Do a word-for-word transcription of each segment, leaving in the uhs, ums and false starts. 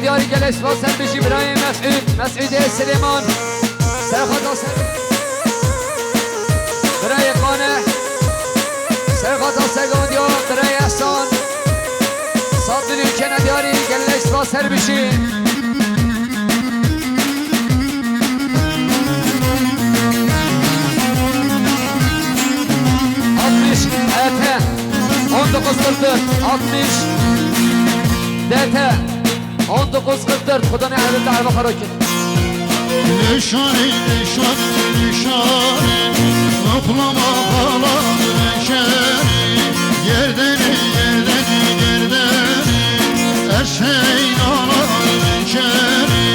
Diyarî gelek spas ser bijî birayê Mesûd, Mesûdê Silêman. Serxata ser. Birayê Qane. Serxata ser gotiya birayê Ehsan. Sat milyon kene diyarî gelek spas ser bijî. Altmış E T, on dokuz kırk dört, altmış D T, on dokuz kırk dört, Xudanê erdê te erba xwe rakin. Nişanî, nişanî, nişanî, oxlama xala nişanî, gerdenî, gerdenî, gerdenî, ez hey nala nişanî,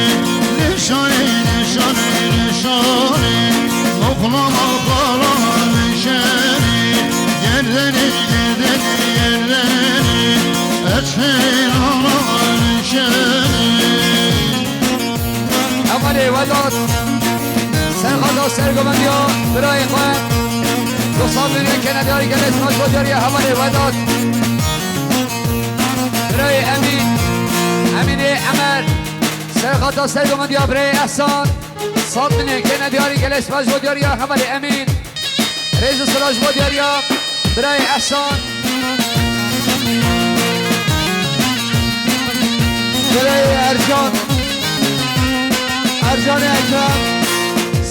nişanî, nişanî, nişanî, oxlama xala nişanî, gerdenî, gerdenî, gerdenî, ez hey nala nişanî. Hevalê Vedat. Serxata sergovendiya birayê xwe. Doxsan milyon kene diyarî gelek spas bo diyariya hevalê Vedat. Birayê Emîn. Emînê Emer. Serxata sergovendiya birayê Ehsan. Sat milyon kene diyarî gelek spas bo diyariya hevalê Emîn. Rêz û silav ji bo diyariya birayê Ehsan. Birayê Ercan. Ercanê Ekrem.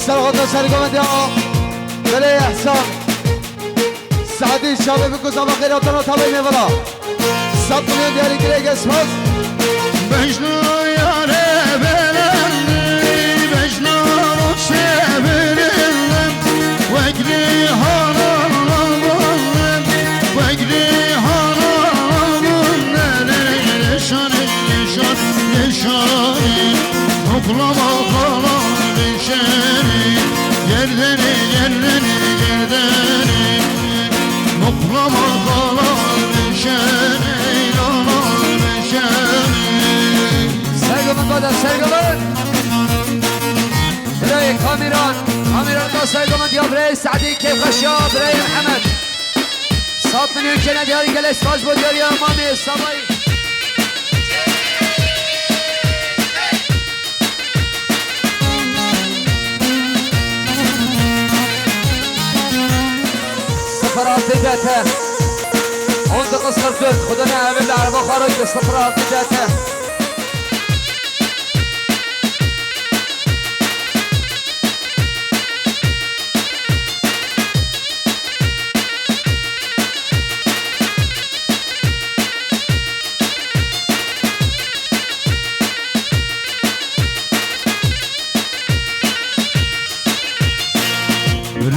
Serxata sergovendiya birayê Ehsan. Sadî çavê bikû zava xêra te re tavê mêvela. Sat milyon diyarî girêke spas. Bejna yare belendî, bejna roşe belendî, wek rîhana nabonde, wek rîhana nabonde, şanê, şan, şanê, oxlama xala nişanî, gerdenî, gerdenî, gerdenî. Muqlama xala nişanî, nişanî. Sergilin bada, sergilin. Birayê Kamîran, Kamîran da sergilin diya birayê Se'dî, kêfxweşiya birayê Mihemed. Sat milyon kene diyarî gelek spas bo diyariya Mamê Savayî. Sifir altı D T. On dokuz kırk dört. Xudanê evê li erba xwe rayke sifir altı D T.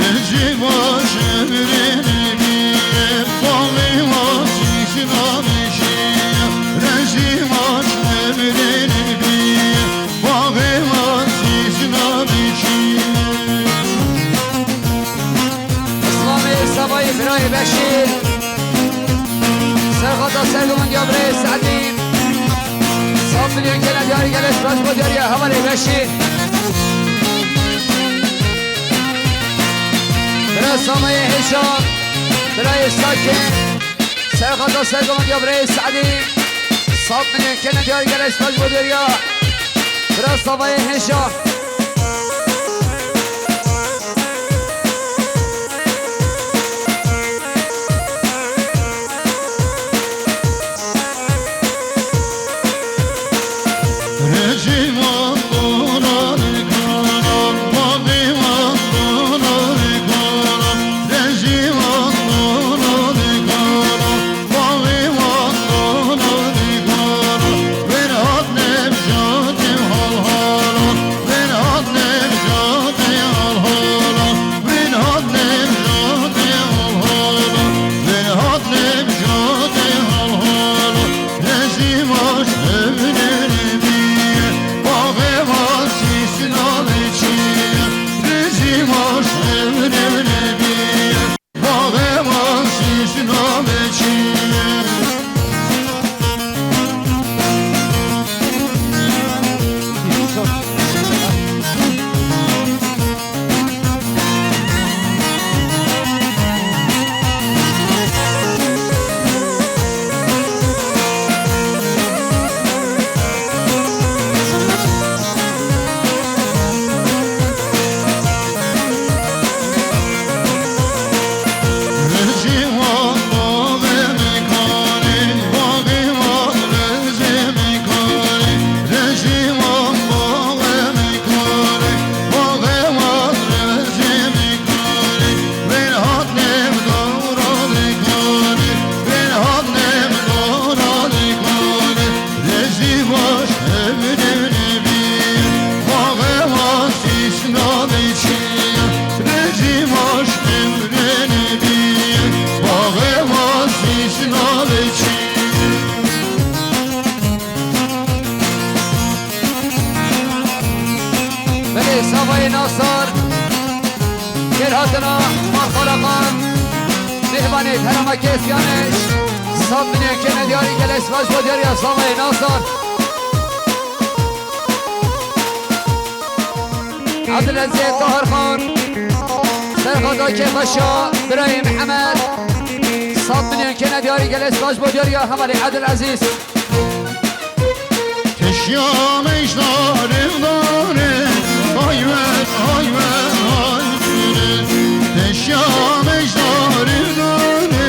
Rejî baş emrên bîye, balê ma sîsna bişîye. Rejî baş emrên bîye, balê ma sîsna bişîye. Îslamê Savayî birayê Beşîr. Serxata sergovendiya birayê Se'dî. Sat milyon kene diyarî gelek spas bo diyariya hevalê Beşîr. Bira Savayê Hêşa. Birayê Sakin. Serxata sergovendiya birayê Se'dî. Sat milyon kene diyarî gelek spas bo diyariya. Bira Savayê Hêşa. Raqan, mêvanê Herêma Kêfxweş, sed milyon kêne diyarî, gelek spas bo diyariya Zavayê Nazar. Abdulaziz Tahir Xan, Serxada Kêfxweşa, birayê Mihemed, sed milyon kêne diyarî, gelek spas bo diyariya hevalê Abdulaziz. Teşya mejdarê dare, ay ver, ay ver, ay ver. Teşya mejdarê dare,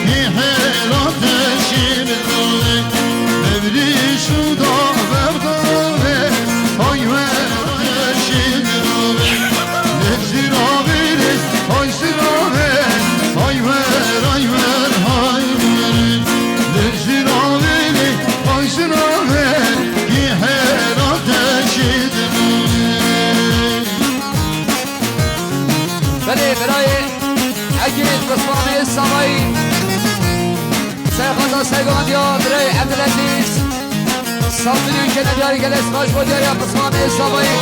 ki hela teşir dare. Mevlî şuda berdare, ay ver, teşir dare. Lejdir avere, ay sirave, ay ver, ay ver, ay ver. Lejdir avere, Belê, birayê Egîd Pismanê Savayî. Serxada Sergondiya, birayê Ebdilezîz. Sed milyon kêne diyarî, gelek spas bo diyariya Pismanê Savayî.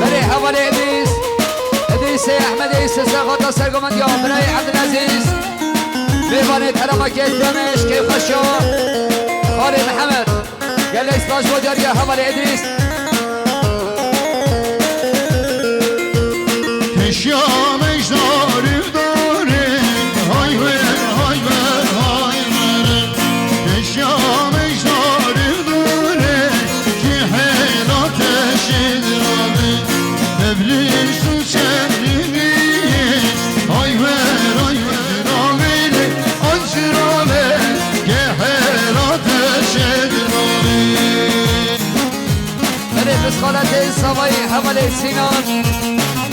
Belê, hevalê Edîs. Edîsê Ehmedê Îsê Serxada Sergomendiya, birayê Ebdilezîz. Mêvanê Herêma Kêfxweş, Kêfxweşa, Xalê Mihemed. Gelek spas bo diyariya hevalê Edîs. Teşya mejdarê dare, hay ver, hay ver, hay ver. Teşya mejdarê dare, ki hela teşê dirabe. Evlî şu çeriniye, ay ver, ay ver, avêle, ay sirave, ke hela teşê dirabe. Belê, pisxaletê Savayî, hevalê Sînan,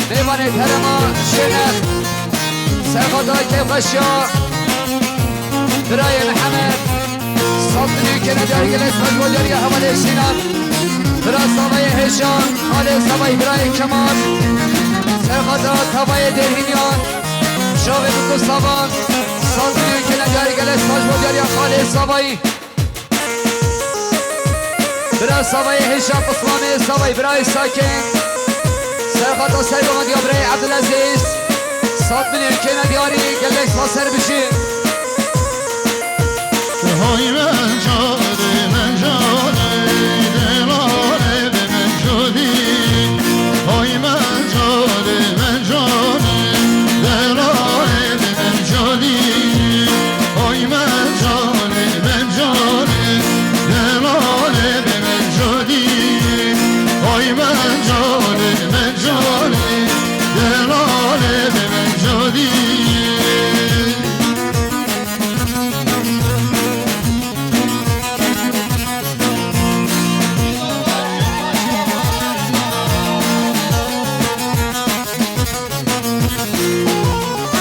mêvanê Herêma Şênex, Serxada Kêfxweşa, birayê Mihemed, sed milyon kêne diyarî, gelek spas bo diyariya hevalê Sînan, bira Savayê Hêşan, xalê Savayî, birayê Kemal, Serxada Tavayê Dêrhîniyan, şavê Biko Savan, sed milyon kêne diyarî, gelek spas bo diyariya xalê Savayî. Bira Savayê Hêşa, Pismanê Savayî, birayê Sakin. Serxada Sergomendiya, birayê Ebdilezîz. Sed milyon kêne diyarî, gelek spas, ser bijî. Hay mencarê, mencarê, delalê be mencodî. Hay mencarê, mencarê, delalê be mencodî. Oy mencalê, mencalê, delalê be mencalê. Oy mencalê, mencalê, delalê be mencalê.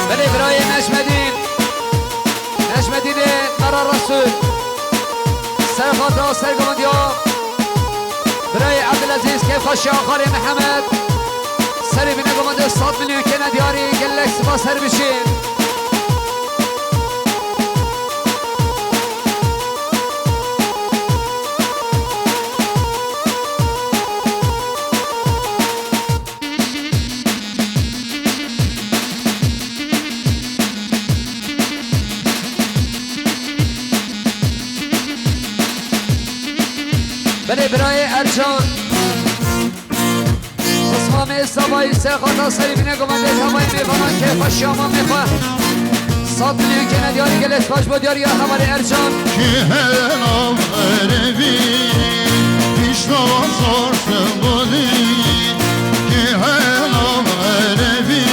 Belê birayê Necmedîn. Necmedînê Mera Resûl. Serxada Sergomendiya. Birayê Ebdilezîz Kêfxweşa, Xalê Mihemed. Serê bîne gomendê sed milyon kêne diyarî, gelek spas, ser bijî. Belê birayê Ercan. Pismamê Savayî, Serxada Serî, bîne gomendê Tavayê, mêvanan Kêfxweşa, mamê xwe. Sed milyon kêne diyarî, gelek spas bo diyariya hevalê Ercan. Ki hela erevî, pişta zor semboli. Ki hela erevî,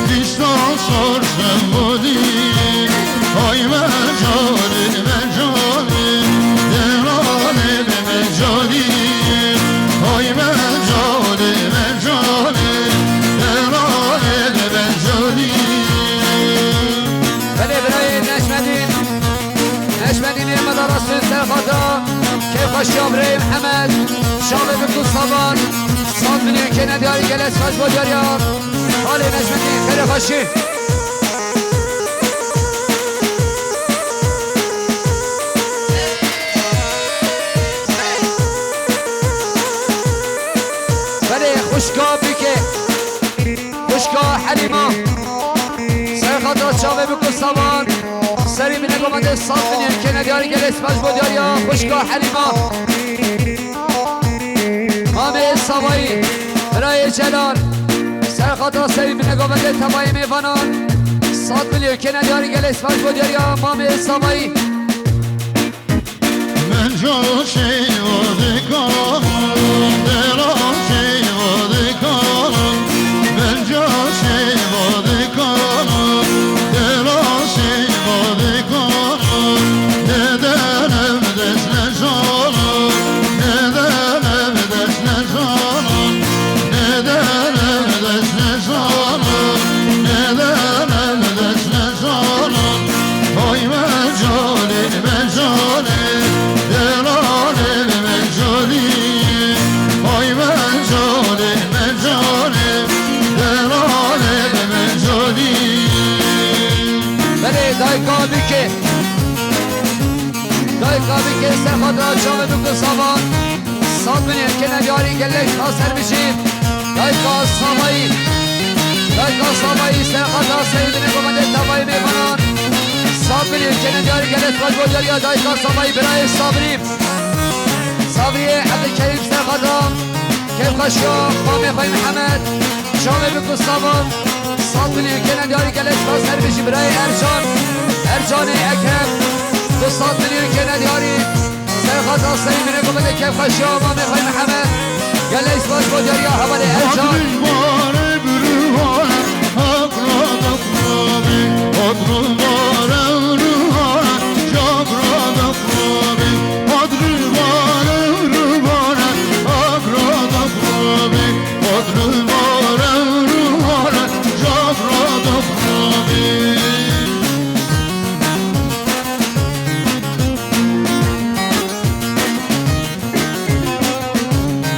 pişta zor semboli. Ay mencalê, mencalê, delalê be mencalê. Ay mencalê, mencalê, delalê be mencalê. Belê birayê Necmedîn. Necmedînê Mela Resûl, Serxada Kêfxweşa, birayê Mihemed. Şalê Bikû Saban. Sed milyon kêne diyarî, gelek spas bo diyariya. Xalê Necmedîn, xêrê xweşî. Xwişka Bîkê, xwişka Helîma. Ser xatra çavê biko savan. Serî bine gomendê sed milyon kene diyarî gelê spas bo diyariya xwişka Helîma. Mamê Savayî, birayê Celal. Ser xatra serî bine gomendê tevayê mêvanan. Sed milyon kene diyarî gelê spas bo diyariya Mamê Savayî. Min coşê û dikanim, dela şêva dikanim. Min coşê û dikanim, dela şêva dikanim. Dê denim dest neşanim, dê denim dest neşanim. Nêdenim dest neşanim, nêdenim dest neşanim. Oy Mecolî, Mecolî, delalê Mecolî. Oy Mecolî, Mecolî, delalê Mecolî. Belê, dayka Bîkê. Dayka Bîkê ser xatra çavê biko savan. Sed milyon kene diyarî gelek spas ser bijî. Dayka Savayî. Dayka Savayî ser xatra serî bine gomendê tevayê mêvanan. Sed milyon kene diyarî gelek spas bo diyariya dayka Savayî birayê Sabrî. Sabriyê Ebdulkerîm ser xatra kêfxweşiya Mamê xwe Mihemed. Çavê biko savan. Sed milyon kene diyarî gelek spas ser bijî birayê Ercan. Ercanê Ekrem. Du sed milyon kene diyarî. Ser xatra serî bine gomendê kêfxweşiya Mamê xwe Mihemed. Gelek spas bo diyariya hevalê Ercan.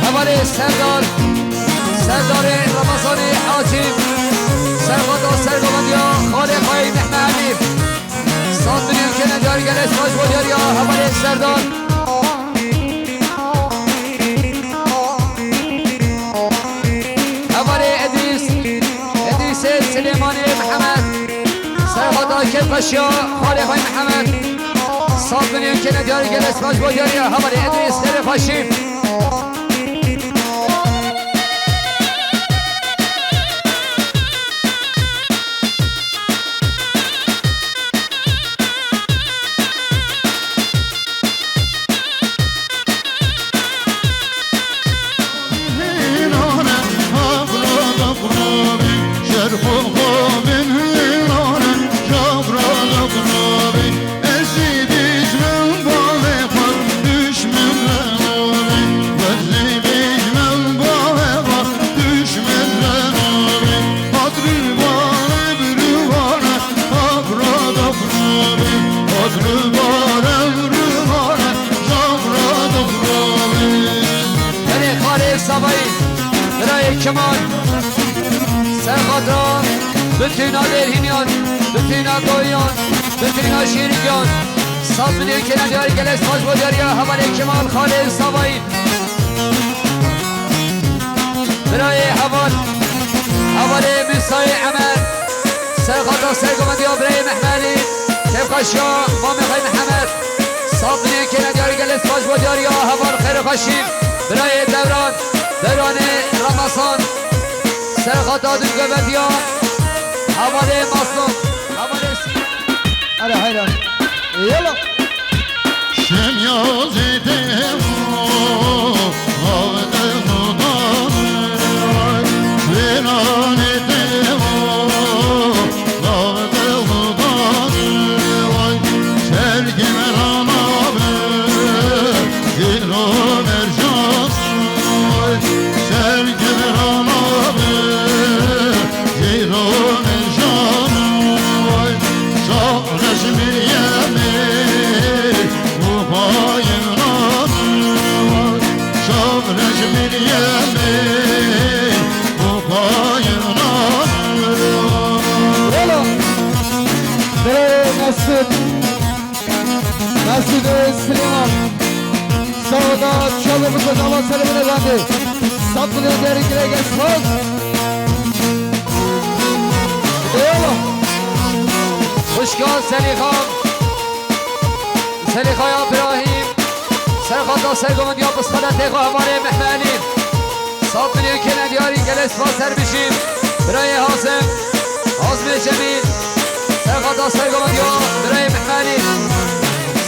Hevalê Serdar, Serdarê Ramazanê Hacî, servata sergovendiya xalê xwe Mehme Elî. Sed milyon kene diyarî gelek spas bo diyariya hevalê Serdar. Hevalê Edrîs, Edrîsê Silêmanê Mihemed. Servata kêfxweşiya xalê xwe Mihemed. Sed milyon kene diyarî gelek spas bo diyariya hevalê Edrîs Derê Xweşî. Belê xalê Savayî, birayê Kemal, ser xatra bitîna Dêrhîniyan, bitîna Goyiyan, bitîna Şêrîgiyan, sed milyon kene diyarî gelek spas bo diyariya hevalê Kemal xalê Savayî. Birayê heval, hevalê Mîsayê Emer, ser xatra sergovendiya birayê Mehme Elî, kêfxweşiya Mamê xwe Mihemed. Sed milyon kene diyarî gelek spas bo diyariya heval Xêrxweşî, birayê Dewran, Dewranê Ramazan, ser xatra dû govendiya hevalê Maslum, hevalê Sî- Hele heyran. Yala. Wela. Belê Mesut. Mesut Süleyman. Sağda çalımızı dava selamını verdi. Sat milyon diyarî girê gel spas. Eyvallah. Xwişka Zelîxa. Zelîxaya Birahîm. Serxata sergovindiya pisxeletê xwe hevalê Mehmenî. Sat milyon kêne diyarî gelê spas ser bijî. Birayê Hazim. Hazmê Cemîl. Serxata sergovindiya birayê Mehmenî.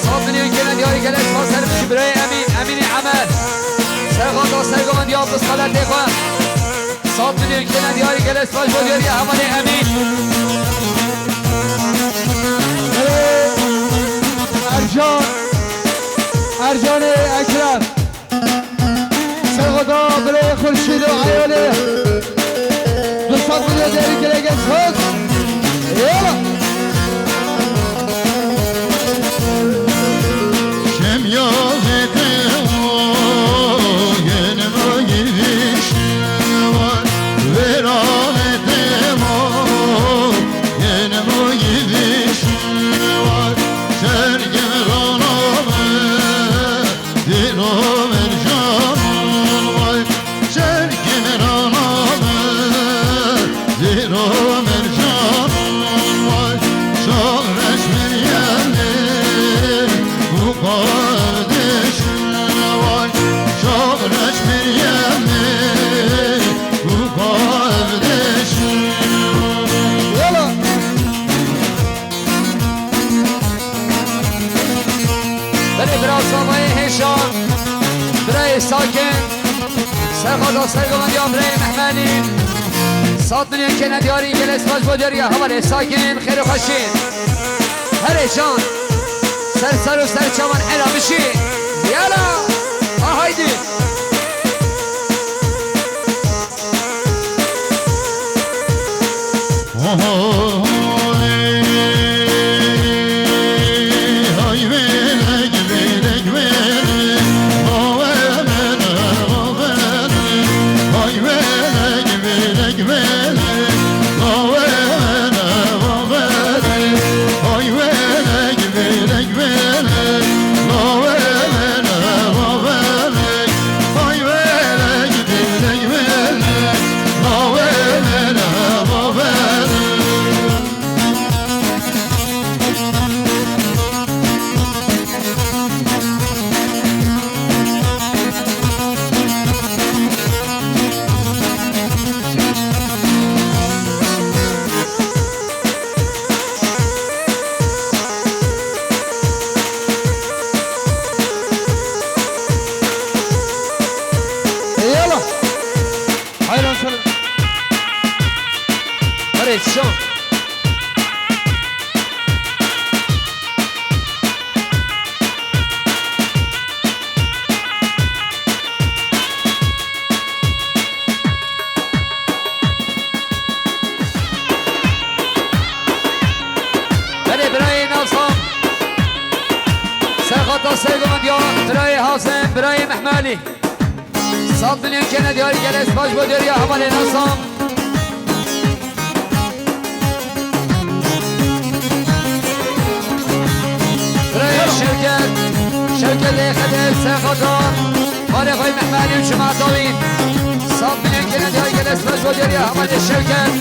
Sat milyon kêne diyarî gelê spas ser bijî. Birayê Emîn. Emînê Emer. Serxata sergovindiya pisxeletê xwe. Sat milyon kêne diyarî gelê spas bo diyarî hevalê Emîn. Ercan. Ercanê Ekrem. Serxota birê Xurşîd û eyalê. Du sed milyon diyarî gelê gel spas. Eyvallah. Şemyazê te o, yenma gidiş var. Veranê te o, yenma gidiş var. Sergin rana me, dino mercan vay. Sergin rana me, dino mercan vay. Şahreş Meryemê, bu kardeş vay. Şahreş Meryemê, bu kardeş vay. Yala. Belê bira Samayê Hêşan, birayê Sakin, serxada sergovindiya birayê Mehmenî, sat milyon kêne diyarî gelê spas bo diyarî hevalê Sakin, xêr û xweşî. Herê can, ser ser û ser çavan hela bijî. Yala, ha haydi. Eyvallah. Hayran salın. Hadi, şan. Belê birayê Nazan. Serxata sergovindiya birayê Hazim, birayê Mehmelî. Sed milyon kene diyarî gelê spas bo diyarî ya hevalê Nazan. Birayê Şevket, Şevket ê Xedir, serxata. Malê xwe Mehmelî û cemaeta wî. Sed milyon kene diyarî gelê spas bo diyarî ya hevalê Şevket.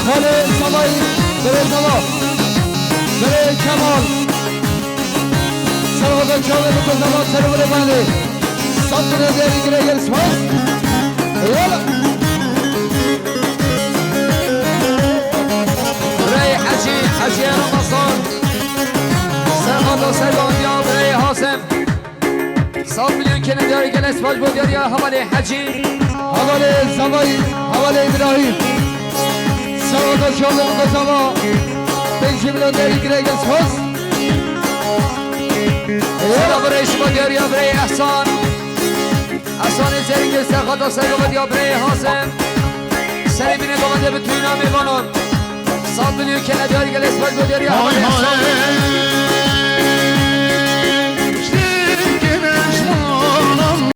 Malê Savayî, Birê Zava, Birê Kemal. Servada çavê biko Zava, servada malê. Santine deri gire gel spas. Eyvallah. Birê Hecî, Hecî Ramazan. Serva Diya birayê Hasim. Sed milyon kene diyarî gelek spas bo diyariya hevalê Hecî. Hevalê Zavayî, hevalê Îbrahîm. Sağ ol, şalım, Zava. Pêncî milyon diyarî gelek spas. Selamu reis bo diyariya birayê Ehsan. Ehsanê Zerîngê serxata ser gava diya birayê Hasim. Serê bînê gava diya bi tuyna mêvanan. Sed milyon kene diyarî gelek spas bo diyariya hevalê Ehsan.